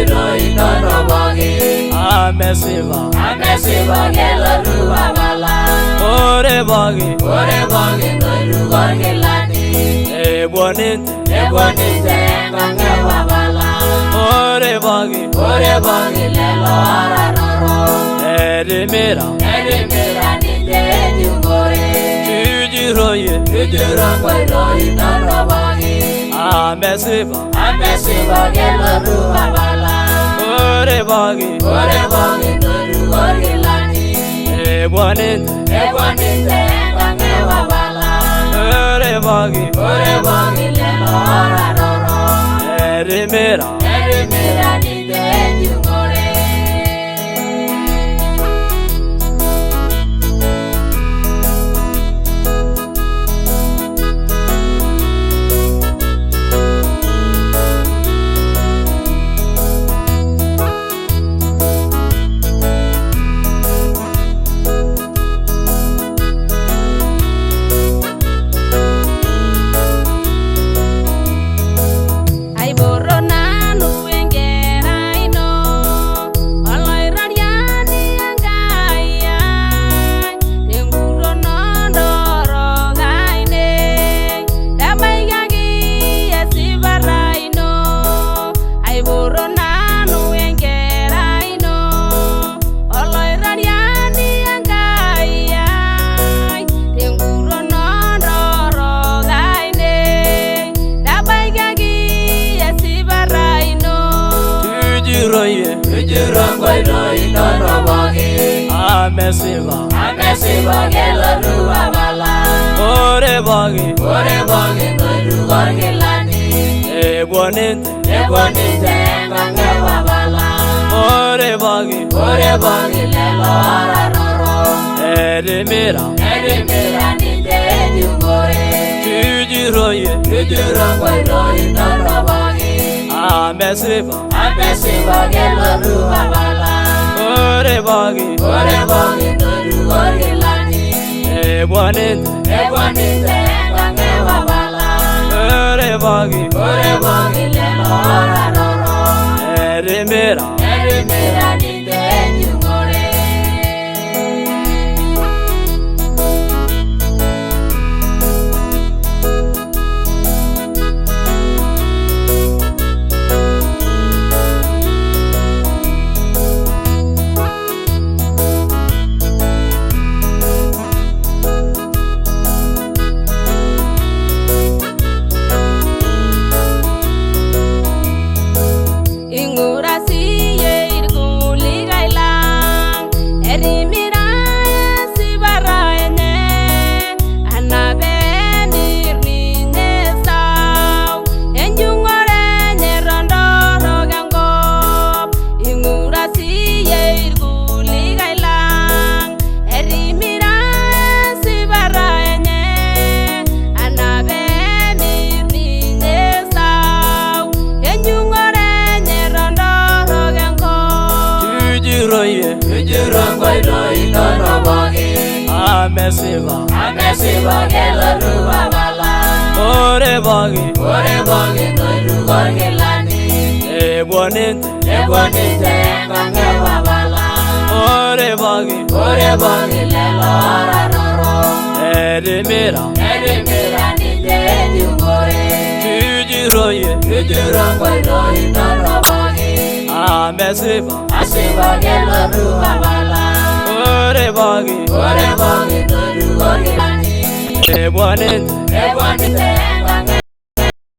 nkoitoi inono pooki. Amesipa, Amesipa kelotu papala. Ore pooki, Ore pooki loituko irkilani, epuo ninche, epuo ninche enkang e papala. Ore pooki, Ore pooki lelo ooraroro, etimira, etimira ninche ejung'ore. Tujurroyie, Tujurro nkoitoi inono pooki. Amesipa, Amesipa kelotu papala. Ore pooki, Ore pooki loituko irkilani, epuo ninche, epuo ninche enkang e papala. Ore pooki, Ore pooki lelo ooraroro, etimira, etimira ninche ejung'ore. Aiborro nanu enkerai ino, oloitoriani Enkai ai, tenguton oontorok ainei, tabaikaki esipata ino. Aiborro nanu enkerai ino, oloitoriani Enkai ai, tenguton oontorok ainei, tabaikaki esipata ino. Tujurroyie, Tujurro nkoitoi inono pooki. Amesipa, Amesipa kelotu papala. Ore pooki, Ore pooki loituko irkilani, epuo ninche, epuo ninche enkang e papala. Ore pooki, Ore pooki lelo ooraroro, etimira, etimira ninche ejung'ore. Tujurroyie, Tujurro nkoitoi inono pooki. Amesipa, Amesipa kelotu papala. Ore pooki, Ore pooki loituko irkilani, epuo ninche, epuo ninche enkang e papala. Ore pooki, Ore pooki lelo ooraroro, etimira, etimira ninche ejung'ore. Ing'ura siiyie irkulikae lang, etimira esipata enye, anaa peemir ninye Esau, enjung'ore enye tontorok enkop. Ing'ura siiyie irkulikae lang, etimira esipata enye, anaa peemir ninye Esau, enjung'ore enye tontorok enkop. Tujurroyie, Tujurro nkoitoi inono pooki. Amesipa, Amesipa kelotu papala. Ore pooki, Ore pooki loituko irkilani, epuo ninche, epuo ninche enkang e papala. Ore pooki, Ore pooki lelo ooraroro, etimira, etimira ninche ejung'ore. Tujurroyie, Tujurro nkoitoi inono pooki. Amesipa, Asipa kelotu papala. Ore pooki, Ore pooki loituko irkilani, epuo ninche, epuo